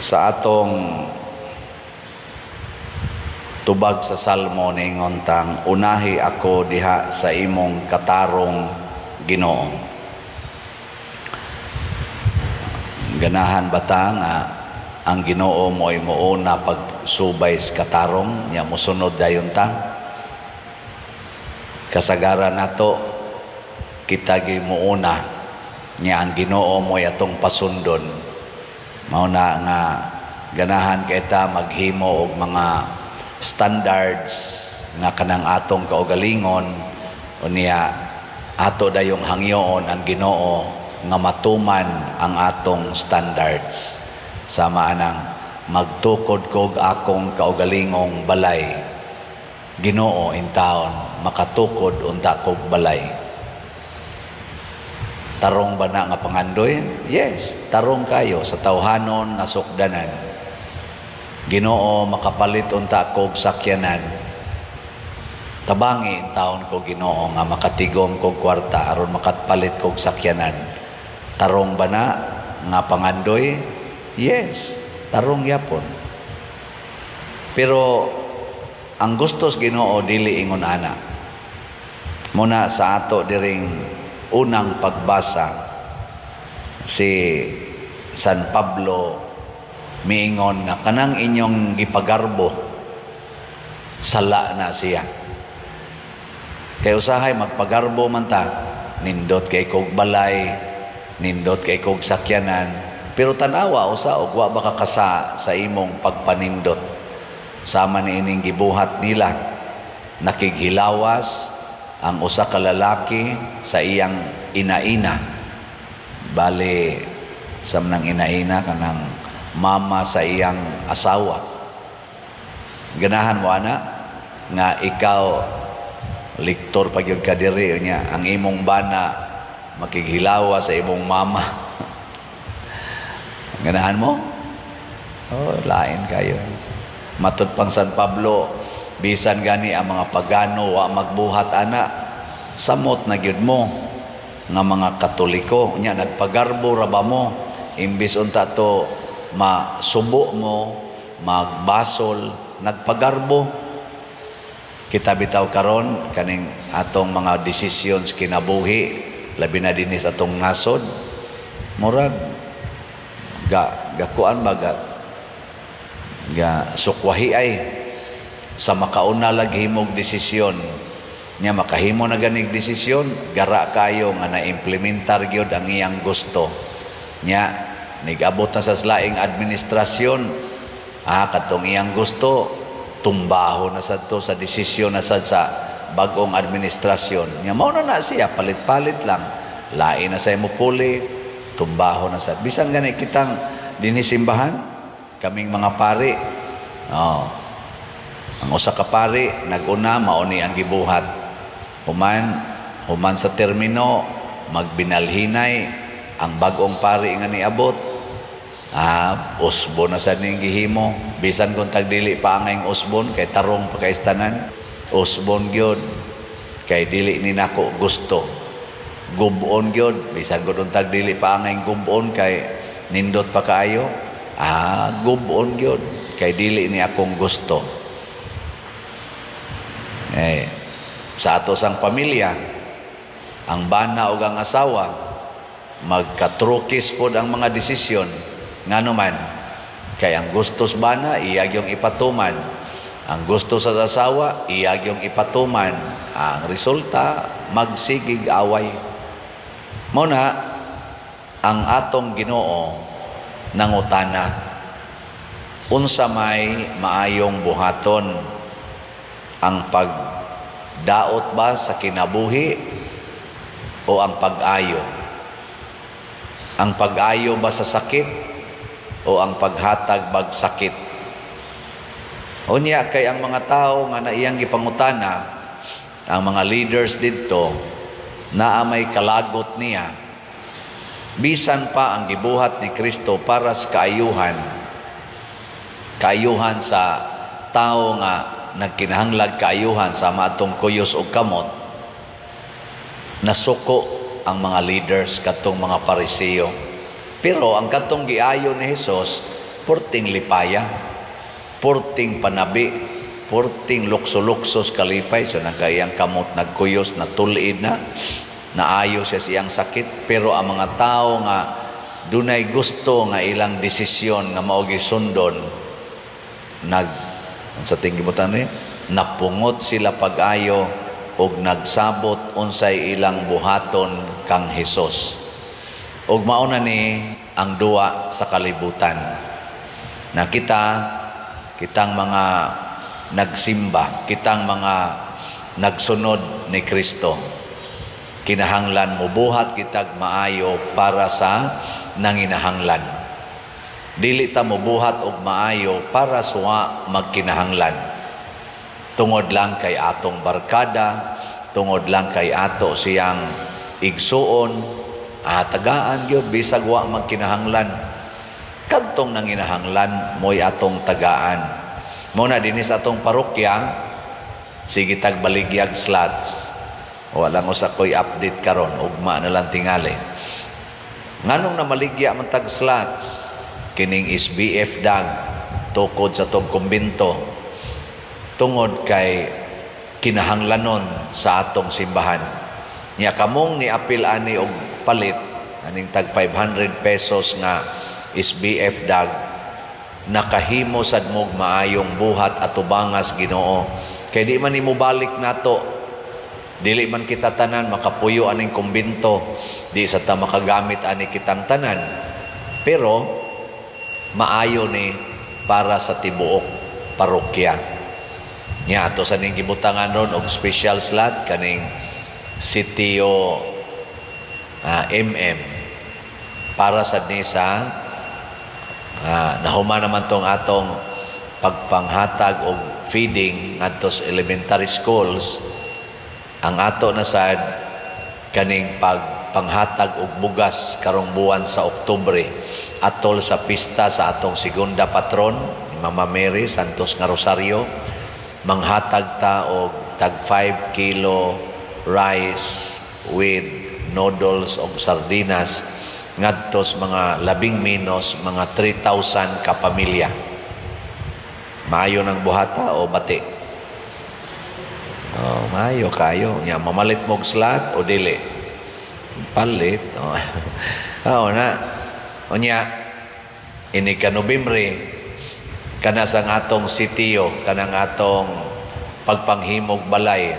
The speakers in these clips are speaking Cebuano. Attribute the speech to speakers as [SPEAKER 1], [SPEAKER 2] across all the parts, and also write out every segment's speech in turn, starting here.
[SPEAKER 1] Sa atong tubag sa Salmo, ningon tang, "Unahi ako diha sa imong katarong, Ginoo." Ganahan ba ta nga ang Ginoo mo'y muuna pagsubay sa katarong nya mosunod dayon ta? Kasagaran nato, kita gyud muuna nya ang Ginoo mo'y atong pasundon. Mao na nga ganahan kay ta maghimo og mga standards nga kanang atong kaugalingon, unya ato dayong hangyoon ang Ginoo nga matuman ang atong standards. Sama anang magtukod kog akong kaugalingong balay, Ginoo, intaon makatukod unta kog balay. Tarong ba na nga pangandoy? Yes, tarong kayo sa tawhanon nga sukdanan. Ginoo, makapalit unta kog sakyanan. Tabangi taon ko, Ginoo, nga makatigom kog kwarta aron makapalit kog sakyanan. Tarong ba na nga pangandoy? Yes, tarong yapon. Pero ang gustos Ginoo dili ingon ana. Muna sa ato diring unang pagbasa, si San Pablo miingon nga kanang inyong gipagarbo, sala na siya. Kay usahay magpagarbo man ta, nindot kay kog balay, nindot kay kog sakyanan, pero tanawa usa og wa ba ka kasa sa imong pagpanindot. Sama ni ining gibuhat nila, nakighilawas ang usa ka lalaki sa iyang ina-ina. Bali sa nang ina-ina, kanang mama sa iyang asawa. Ganahan mo ana nga ikaw lektor pa gyud ka diri, nya ang imong bana makighilawa sa imong mama? Ganahan mo? Oh, lain kayo. Matud pang San Pablo, bisan gani ang mga pagano wa magbuhat ana, samot na gyud mo nga mga Katoliko. Nya nagpagarbo ra ba mo? Imbis unta to masubo mo, magbasol, nagpagarbo. Kita bitaw karon, kaning atong mga decisions kinabuhi, labi na dinhi sa atong nasod, murag ga gakuan ba, ga ga sukwahi ay sa makauna lag himog desisyon. Nya makahimo na ganig desisyon, gara kayo nga na-implementar gyud ang iyang gusto. Nya nigabot na sa laing administrasyon, katong iyang gusto, tumbaho na sad to sa desisyon na sad sa bagong administrasyon. Nya mao na na siya, palit-palit lang, lain na sa imo puli, tumbaho na sad. Bisan gani kitang dinhi simbahan, kaming mga pari, oh, ang usa ka pari naguna, mao ni ang gibuhat. Human human sa termino, magbinalhinay ang bag-ong pari nga niabot, usbon na sad ning gihimo. Bisan kung tagdili pa ang usbon kay tarong pa kay tanan, usbon gyud kay dili ni nako gusto. Gubon gyud, bisan kung tagdili pa ang gubon kay nindot pa kaayo, gubon gyud kay dili ni akong gusto. Eh, sa ato sang pamilya, ang bana ug ang asawa, magkatrukis pod ang mga desisyon. Ngano man? Kay ang gustos bana, iya yung ipatuman. Ang gusto sa asawa, iya yung ipatuman. Ang resulta, magsigig away. Mao na ang atong Ginoo nangutana, unsa may maayong buhaton, ang pagdaot ba sa kinabuhi o ang pag-ayo? Ang pag-ayo ba sa sakit o ang paghatag bag sakit? Unya kay ang mga tao nga naiyang gipangutana, ang mga leaders didto, naa may kalagot niya. Bisan pa ang gibuhat ni Kristo para sa kaayuhan, kaayuhan sa tao nga nagkinahanglag kaayuhan, sama atong kuyos og kamot, nasuko ang mga leaders, katong mga Pariseo. Pero ang katong giayo ni Jesus, Porting lipaya, porting panabi, porting lukso-luksos kalipay. So nagayang kamot nagkuyos, natulid na, naayo siya siyang sakit. Pero ang mga tao nga dunay gusto nga ilang desisyon nga mao sundon, nag sa tinggi mo ni napungot sila pag-ayo og nagsabot unsay ilang buhaton kang Hesus. Og mao na ni ang duwa sa kalibutan. Na kita, kitang mga nagsimba, kitang mga nagsunod ni Kristo, kinahanglan mubuhat kitag maayo para sa nanginahanglan. Dili ta mubuhat og maayo para suwa magkinahanglan. Tungod lang kay atong barkada, tungod lang kay ato siyang igsuon, tagaan gyud bisag wa magkinahanglan. Kadtong nanginahanglan mo'y atong tagaan. Mao na dinhi sa atong parokya, sige tag baligyag slots. Wala mo sa ko'y update karon, ugma na lang tingali. Nganong namaligya man tag slots? Kining SBF dag tukod sa tong kumbinto, tungod kay kinahanglanon sa atong simbahan. Nya kamong ni-apil ani og palit aning tag 500 pesos nga SBF dag, nakahimo sad mo'g maayong buhat atubangas Ginoo, kay di man nimo balik nato. Dili man kita tanan makapuyo aning kumbinto, di sa ta makagamit ani kitang tanan, pero maayo ni para sa tibuok parokya. Nya ato sa ning gibutangan ron og special slot kaning Sitio MM para sa ni sa nahuman naman tong atong pagpanghatag og feeding ngadto sa elementary schools. Ang ato na sad kaning pagpanghatag og bugas karong buwan sa Oktubre, atol sa pista sa atong segunda patron ni Mama Mary Santos nga Rosario. Manghatag ta og tag 5 kilo rice with noodles og sardinas ngadto sa mga labing menos mga 3,000 ka pamilya. Maayo ng buhata o bati? Oh, maayo kayo. Nya mamalit mo'g slot o dili? Palit. Oh. Oo na. Unya ini ka Nobyembre, kana sa atong sitio, kanang atong pagpanghimog balay.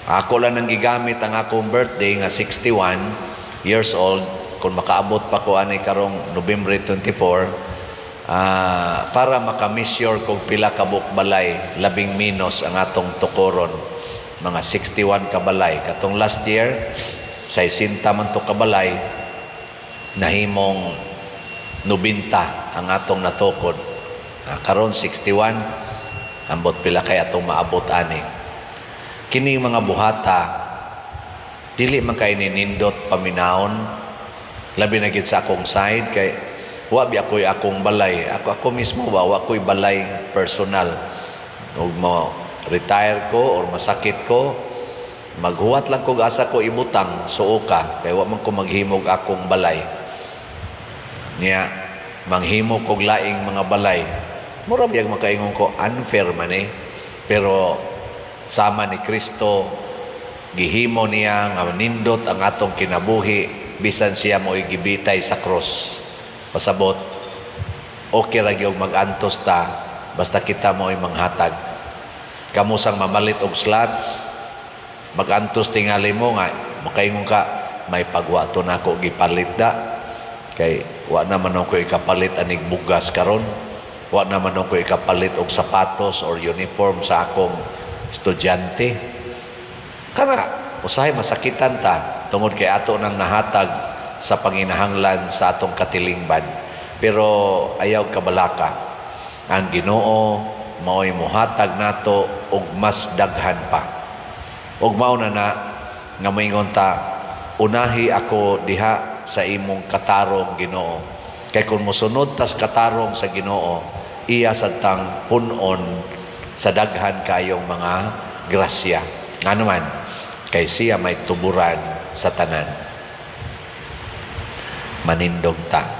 [SPEAKER 1] Ako lang nang gigamit ang akong birthday nga 61 years old, kung makaabot pa ko ani karong Nobyembre 24, para maka-measure kung pila ka buok balay labing menos ang atong tukoron, mga 61 ka balay. Katong last year, 60 man to ka balay, nahimong 90 ang atong natukod. Karon 61, ambot pila kay atong maabot ani. Kini mga buhata dili man kay ninindot paminawon, labi na gid sa akong side, kay wa bi ako'y akong balay. Ako mismo ba, wa ko'y balay personal. Ug mo retire ko or masakit ko, maghuwat lang kog asa ko ibutang, suo ka, kay wa man ko maghimog akong balay. Niya manghimo kog laing mga balay, mura biyag makaingon ko, unfair man eh. Pero sama ni Kristo, gihimo niya nga nindot ang atong kinabuhi bisan siya mo'y gibitay sa krus. Pasabot, okay ra gyud mag-antos ta basta kita mo'y manghatag. Kamo sang mamalit og slots, mag-antos tingali mo nga makaingon ka, may pagwa to nako gipalit da, kay wa naman ako ikapalit anig bugas karon, wa naman ako ikapalit og sapatos or uniform sa akong estudyante. Kana usahay masakitan ta tungod kay ato nang nahatag sa panginahanglan sa atong katilingban. Pero ayaw kabalaka, ang Ginoo mao'y muhatag nato og mas daghan pa. Ug mao na na nga moingon ta, "Unahi ako diha sa imong katarong, Ginoo." Kay kung mosunod tas katarong sa Ginoo, iya sad tang punon sa daghan kayong mga grasya. Ngano man, kay siya may tuburan sa tanan. Manindog ta.